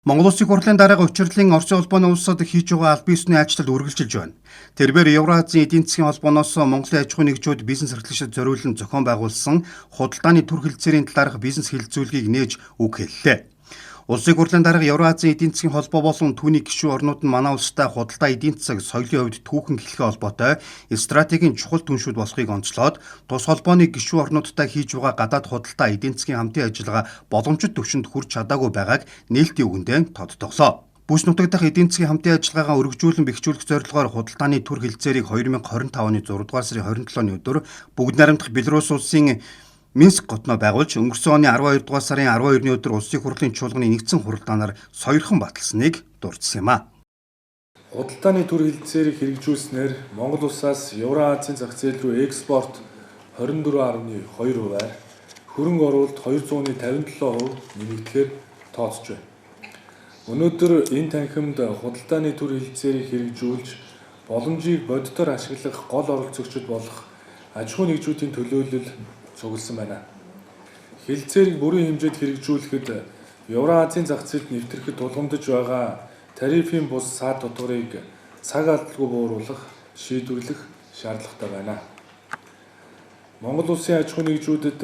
Монгол Улсын хурлын дарга Учирлын Оросын холбооны улсад хийж байгаа албан ёсны ажил үргэлжилж байна. Тэрбээр Евразийн эдийн засгийн холбооноос Монголын аж ахуйн нэгжүүд бизнес эрхлэгчдэд зориулан зохион байгуулсан худалдааны төр хэлтсээрийн талаарх бизнес хэлэлцүүлгийг нээж үг хэллээ. Улсын хурлын дарга Евразийн эдийн засгийн холбоо болон түүний гишүүн орнууд нь манай улстай худалдаа, эдийн засаг, соёлын хувьд түүхэн хэлхээ холбоотой стратегийн чухал түншүүд болохыг онцлоод тус холбооны гишүүн орнуудтай хийж байгаа гадаад худалдаа, эдийн засгийн хамтын ажиллагаа боломжит түвшинд хүрч чадаагүй байгааг нээлтийн үгэндээ тодтоглоо. Бүс нутаг дахь эдийн засгийн хамтын ажиллагаагаа өргөжүүлэн бэхжүүлэх зорилгоор худалдааны төр хэлтсээрийг 2025 оны 6 дугаар сарын 27-ны өдөр Бүгд найрамдах Беларусь улсын Минск хотноо байгуулж өнгөрсөн оны 12 дугаар сарын 12-ны өдөр Улсын хурлын чуулганы нэгдсэн хуралдаанаар сойрхон баталсныг дурдсан юм а. Худалдааны төр хэлтсээрийг хэрэгжүүлснээр Монгол улсаас Евроазийн зах зээл рүү экспорт 24.2 хувиар, хөрөнгө оруулалт 257% нэмэгдэхээр тооцож байна. Өнөөдөр энэ танхимд худалдааны төр хэлтсээрийг хэрэгжүүлж боломжийг бодитоор ашиглах гол оролцогчид болох аж ахуйн нэгжүүдийн төлөөлөл цугласан байна. Хэлтсээрийг бүрэн хэмжээнд хэрэгжүүлэхэд Евроазийн зах зээлд нэвтрэхэд тулгамдж байгаа тарифын бус саад татварыг цаг алдалгүй бууруулах, шийдвэрлэх шаардлагатай байна. Монгол улсын аж ахуйн нэгжүүдэд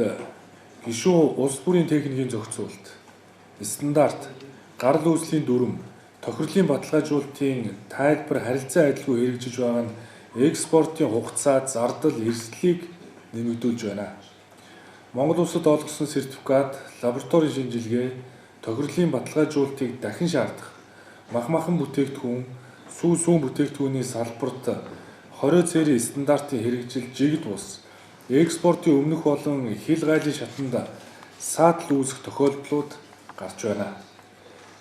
гишүүн улс бүрийн техникийн зохицуулалт, стандарт, гарал үүслийн дүрэм, тохирлын баталгаажуулалтын тайлбар харилцан адилгүй хэрэгжиж байгаа нь экспортын хугацаа, зардал, эрсдлийг нэмэгдүүлж байна. Монгол улсад олгосон сертификат, лабораторийн шинжилгээ, тохирлын баталгаажуулалтыг дахин шаардах, мах махан бүтээгдэхүүн, сүү сүүн бүтээгдэхүүний салбарт 20 цэрийн стандартын хэрэгжил жигд бус экспортын өмнөх болон хил гайлын шатанд саатал үүсэх тохиолдлууд гарч байна.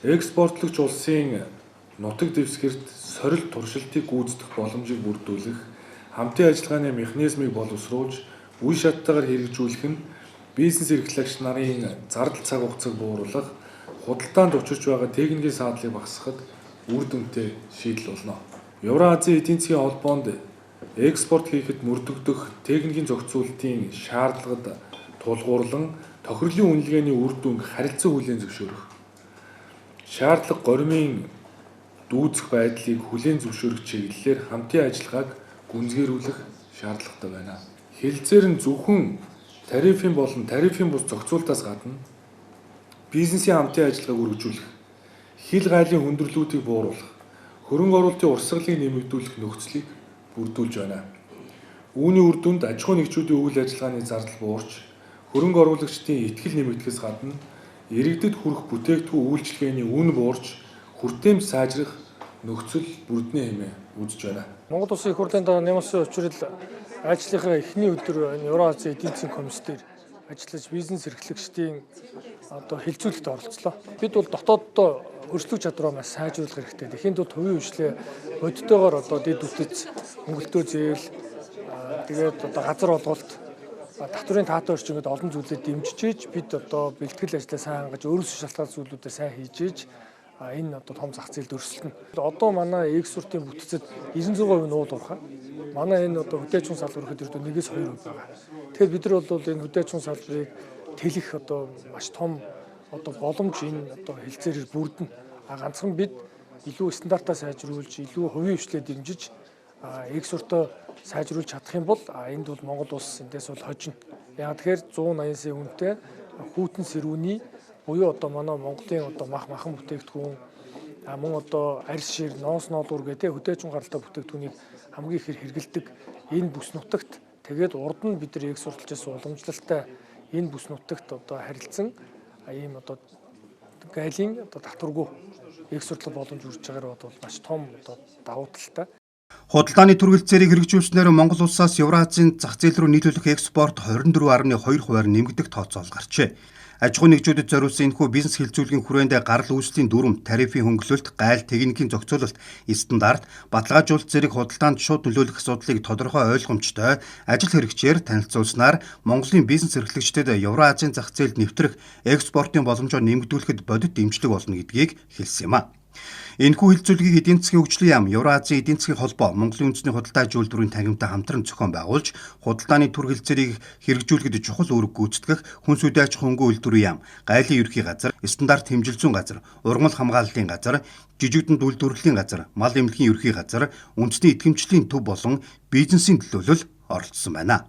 Экспортлогч улсын нутаг дэвсгэрт сорилт туршилтыг гүйцэтгэх боломжийг бүрдүүлэх хамтын ажиллагааны механизмыг боловсруулж үе шаттайгаар хэрэгжүүлэх нь бизнес эрхлэгч нарын зардал цаг хугацааг бууруулах, худалдаанд учирч байгаа техникийн саадлыг багасгахад үр дүнтэй шийдэл болно. Евроазийн эдийн засгийн холбоонд экспорт хийхэд мөрдөгдөх техникийн зохицуулалтын шаардлагад тулгуурлан тохирлын үнэлгээний үр дүнг харилцан хүлээн зөвшөөрөх, шаардлага горимын дүүцэх байдлыг хүлээн зөвшөөрөх чиглэлээр хамтын ажиллагааг гүнзгийрүүлэх шаардлагатай байна. Хэлтсээр нь зөвхөн тарифын болон тарифын бус зохицуултаас гадна бизнесийн хамтын ажиллагааг өргөжүүлэх, хил гайлын хүндрэлүүдийг бууруулах, хөрөнгө оруулалтын урсгалыг нэмэгдүүлэх нөхцөлийг бүрдүүлж байна. Үүний үр дүнд аж ахуйн нэгжүүдийн үйл ажиллагааны зардал буурч, хөрөнгө оруулагчдын итгэл нэмэгдэхээс гадна иргэдэд хүрэх бүтээгдэхүүн үйлчилгээний үн буурч, хүртээмж сайжрах нөхцөл бүрднэ хэмээн үзэж байна. Монгол Улсын их хурлын дараа Нямсын Учирал ажлынхаа эхний өдөр энэ Евроазийн эдийн засгийн комисс дээр ажиллаж бизнес эрхлэгчдийн одоо хэлэлцүүлэлт оролцлоо. Бид бол дотооддоо өрсөлдөх чадвараа маш сайжруулах хэрэгтэй. Тэгэхийн тулд хувийн хвшлээ бодитойгоор одоо дэд бүтэц, хөнгөлөлтөө зээл, тэгээд одоо газар олголт, татврын таатай орчин гэдэг олон зүйлээр дэмжиж бид одоо бэлтгэл ажлаа сайн хангаж, өөрөөсөө шалтгаалсан зүйлүүдээ сайн хийж иж энэ одоо том зах зээлд өрсөлдөнө. Одоо манай экспортын бүтцэд 96% нь уул уурхай. Манай энэ одоо хөдөө аж ахуйн салбар гэхэд ердөө 1-2% байгаа. Тэгэхээр бид нар бол энэ хөдөө аж ахуйн салбарыг тэлэх одоо маш том одоо боломж энэ одоо хэлтсээрээр бүрдэнэ. А ганцхан бид илүү стандартаа сайжруулж, илүү хувийн хвшлээ дэмжиж, экспортоо сайжруулж чадах юм бол энд бол Монгол улс эндээс бол хожино. Яг тэгэхээр 180 сая хүнтэй хүйтэн сэрүүний буюу одоо манай Монголын одоо мах махан бүтээгдэхүүн, мөн одоо арьс шир, ноос ноолуур гэдэг хөдөө аж ахуйн гаралтай бүтээгдэхүүнийг хамгийн ихээр хэрэглэдэг энэ бүс нутагт, тэгээд урд нь бид нар экспортлож байсан уламжлалтай энэ бүс нутагт одоо харилцан ийм одоо гайлын одоо татваргүй экспортлох боломж үрж байгаагаар бол маш том одоо давуу талтай. Худалдааны төр хэлтсээрийг хэрэгжүүлснээр Монгол улсаас Евразийн зах зээл рүү нийлүүлэх экспорт 24.2 хувиар нэмэгдэх тооцоол гарчээ. Аж ахуйн нэгжүүдэд зориулсан энэхүү бизнес хэлэлцүүлгийн хүрээнд гарал үүслийн дүрэм, тарифын хөнгөлөлт, гайл, техникийн зохицуулалт, стандарт, баталгаажуулалт зэрэг худалдаанд шууд нөлөөлөх асуудлыг тодорхой ойлгомжтой ажил хэрэгчээр танилцуулснаар Монголын бизнес эрхлэгчдэд Евроазийн зах зээлд нэвтрэх экспортын боломжоо нэмэгдүүлэхэд бодит дэмжлэг болно гэдгийг хэлсэн юм а. Энэхүү хэлцүүлгийг эдийн засгийн хөгжлийн яам, Евразийн эдийн засгийн холбоо, Монголын үндэсний худалдааж үйлдвэрийн танхимтай хамтран зохион байгуулж, худалдааны төр хэлцээрийг хэрэгжүүлэхэд чухал үүрэг гүйцэтгэх хүнс хөдөө аж ахуйн үйлдвэрийн яам, гайлын ерхий газар, стандарт хэмжил зүйн газар, ургамал хамгааллын газар, жижигдэнд үйлдвэрлэлийн газар, мал эмнэлгийн ерхий газар, үндэсний итгэмжлийн төв болон бизнесийн төлөөлөл оролцсон байна.